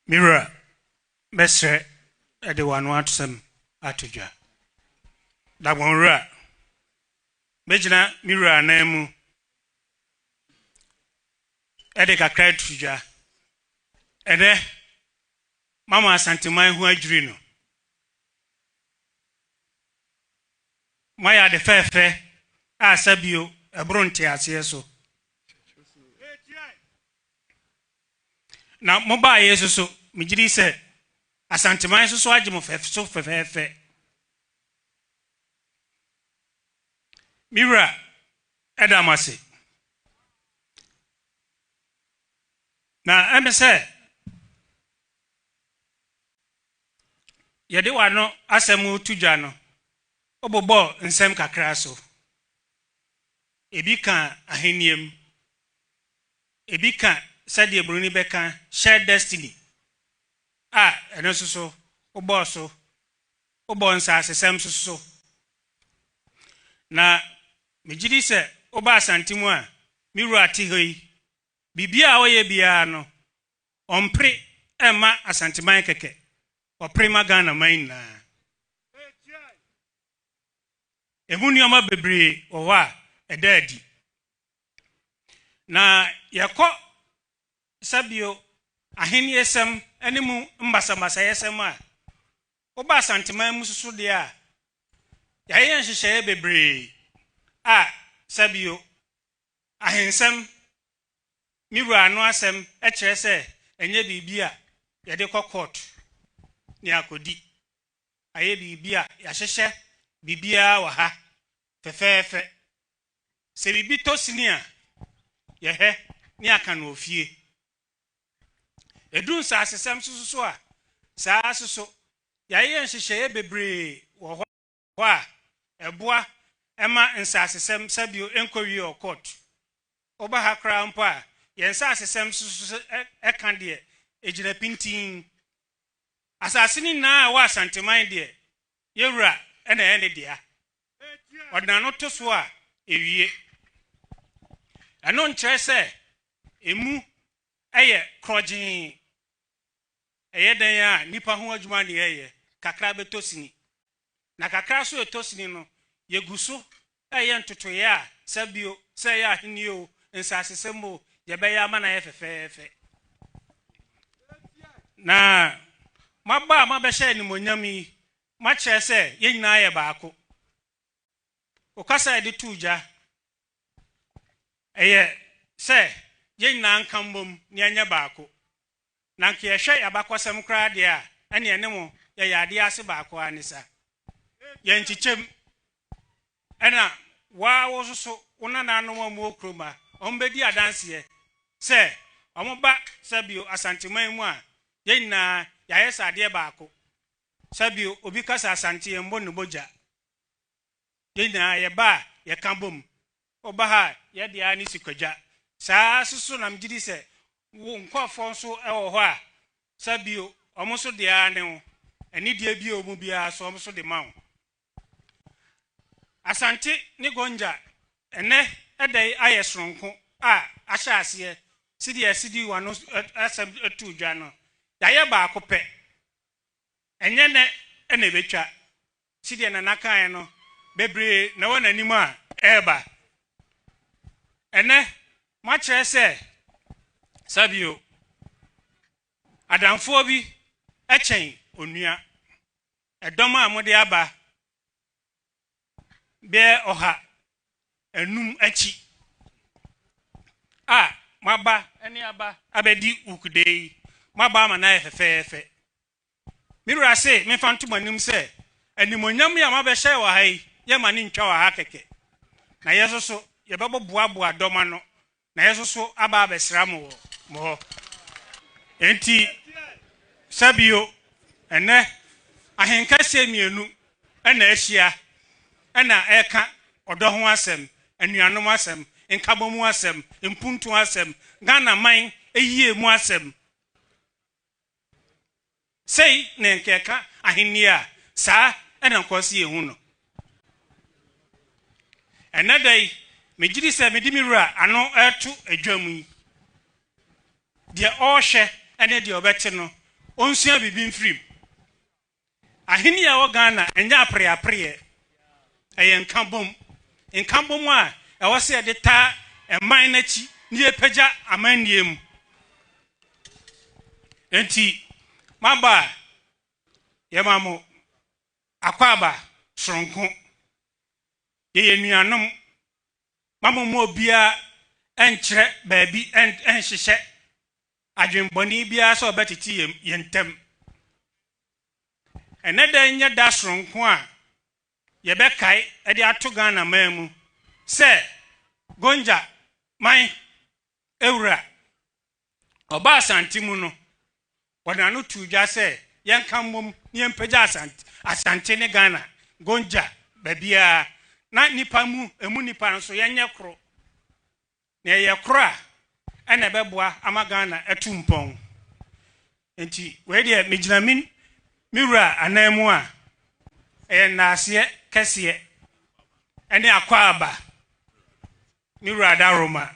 Me wura, mɛsrɛ de w'ano asɛm ato dwa. Dagbon wura, mɛgyina me wura anan mu de kakra ato dwa. Ɛnɛ, mama Asanteman ho adwiri no. Moayɛ ade fɛɛfɛ a sɛbio ɛboro nteaseɛ so. Na mobaeɛ nso so, megye di sɛ Asanteman nso so agye mo fɛ so fɛfɛɛfɛ. Me wura, ɛda mo ase. Na ɛne sɛ yɛde w'ano asɛm reto dwa no, wobobɔɔ nsɛm kakra so. Ebi ka ahenniam, ebi ka sɛdeɛ buroni bɛka shared destiny a ɛno nso so wobɔɔ so, wobɔɔ nsasesɛm nso so. Na megye di sɛ woba Asante mu a, me wura te hɔ yi, biribiara a ɔyɛ biara no, ɔmpere mma Asanteman kɛkɛ, ɔpere ma Ghana man nyinaa. Emu nneɛma bebree wɔ hɔ a ɛda adi. Na yɛkɔ sɛbio ahenniesɛm ne mu mmasamasayɛsɛm a, woba Asanteman mu soso deɛ a, yɛayɛ nhyehyɛeɛ bebree a sɛbio ahensɛm, me wura ano asɛm kyerɛ sɛ ɛnyɛ biribi a yɛde kɔ court ne akɔdi. Ayɛ biribi a yɛahyehyɛ biribiara wɔ ha fɛfɛɛfɛ. Sɛ biribi tɔ sini a, yɛhwɛ ne yɛaka no wɔ fie. Ɛduru nsasesɛm nso so a, saa ara nso so, yɛayeyɛ nhyehyɛeɛ bebree wɔ hɔ a ɛboa ma nsasesɛm sɛbio ɛnkɔwie wɔ court. Woba ha koraa mpo a, yɛn nsasesɛm nso so ka deɛ, ɛgyina pintinn. Asase no nyinaa a ɛwɔ Asanteman deɛ, yɛn wura na ɛyɛ ne dea. Ɔde n'ano to so a, ɛwie. Ɛno nkyerɛ sɛ emu yɛ korɔgyee. Ɛyɛ dɛn a nnipa ho adwuma na yɛyɛ, kakra bɛtɔ sini. Na kakra nso a ɛtɔ sini no, yɛgu so reyɛ ntotoeɛ a sɛ bio, sɛ ɛyɛ ahennie o, nsasesɛm o, yɛbɛyɛ ama no ayɛ fɛfɛɛfɛ. Na moaba a moabɛhyɛ animuonyam yi, moakyerɛ sɛ yɛn nyinaa yɛ baako. Wo kasa a yɛde too dwa, ɛyɛ sɛ yɛn nyinaa nka mbom na yɛnyɛ baako. Na anka yɛhwɛ yɛn abakɔsɛm koraa deɛ a, ɛne ɛne mo yɛyɛ adeɛ ase baako ara ne sa. Yɛnkyekyɛm. Ɛna wo ara wo nso so, wo nananom a wɔwɔ kurom ha, wɔbɛdi adanseɛ sɛ wɔba sɛbio Asanteman mu a, yɛn nyinaa yɛayɛ sɛ adeɛ baako. Sɛbio obi ka sɛ Asante yɛmmɔ ne mogya. Yɛn nyinaa yɛba a, yɛka bom. Woba ha a, yɛn deɛ ara ne sikadwa. Saa ara nso so na megye di sɛ wo nkurɔfoɔ nso wɔ hɔ a, sɛ bio, wɔn nso deɛ ara ne wo. Anidie bi a ɛwɔ mu biara nso, wɔn nso de ma wo. Asante ne Gonja, ɛnnɛ da yi ayɛ soronko a ahyɛ aseɛ sɛdeɛ yɛsi de w'ano asɛm too dwa no. Yɛayɛ baako pɛ. Ɛnyɛ nnɛ na ɛbɛtwa. Sɛdeɛ Nana kaeɛ no, bebree na ɛwɔ n'anim a ɛreba. Ɛnnɛ, moakyerɛ sɛ, sɛbio, adamfoɔ bi kyɛn onua. Ɛdɔm a mode aba bɛyɛ 105 akyi a moaba ne aba abɛdi Wukude yi, moaba ama no ayɛ fɛfɛɛfɛ. Me wura se memfa nto mo anim sɛ, animuonyam yi a moabɛhyɛ wɔ ha yi, yɛmma no ntwa wɔ ha kɛkɛ. Na yɛn nso so, yɛbɛbɔboaboa dɔm ano, na yɛn nso so aba abɛsra mo wɔ mo hɔ. Enti, sɛ bio, ɛnnɛ, ahenkɛseɛ mmienu na ahyia na ɛreka ɔdɔ ho asɛm, anuanom asɛm, nkabɔmu asɛm, mpuntuo asɛm, Ghana man yie mu asɛm. Sei na nka ɛka ahenni a, saa na nka ɔse yɛhu no. Ɛnnɛ da yi, megye di sɛ mede me wura ano reto dwam yi, deɛ ɔrehwɛ ne deɛ ɔbɛte no, ɔnsua biribi mfiri mu. Ahenni a ɛwɔ Ghana ɛnyɛ apereapereɛ, ɛyɛ nkabom. Nkabom a ɛwɔ sɛ yɛde taa ɛman no akyi na yɛpagya amannie mu. Enti maba a yɛma mo akwaaba soronko. Yɛyɛ nuanom. Mama mo obiara ɛnkyerɛ baabi ɛnhyehyɛ adwenbɔne biara sɛ ɔbɛtete yɛn ntam. Ɛnɛ da nyɛ da soronko a yɛbɛkae de ato Ghana man mu sɛ Gonja man ewura ɔba Asante mu no, wɔde n'ano to dwa sɛ yɛnka mmom na yɛmpagya Asante, Asante ne Ghana Gonja baabiara na nipa mu emu nipa nso yɛnyɛ koro. Na ɛyɛ koro a ɛna ɛbɛboa ama Ghana atu mpɔn. Nti wei deɛ, megyina me wura anan mu a ɛyɛ nnaaseɛ kɛseɛ ɛne akwaaba me wura Daroma.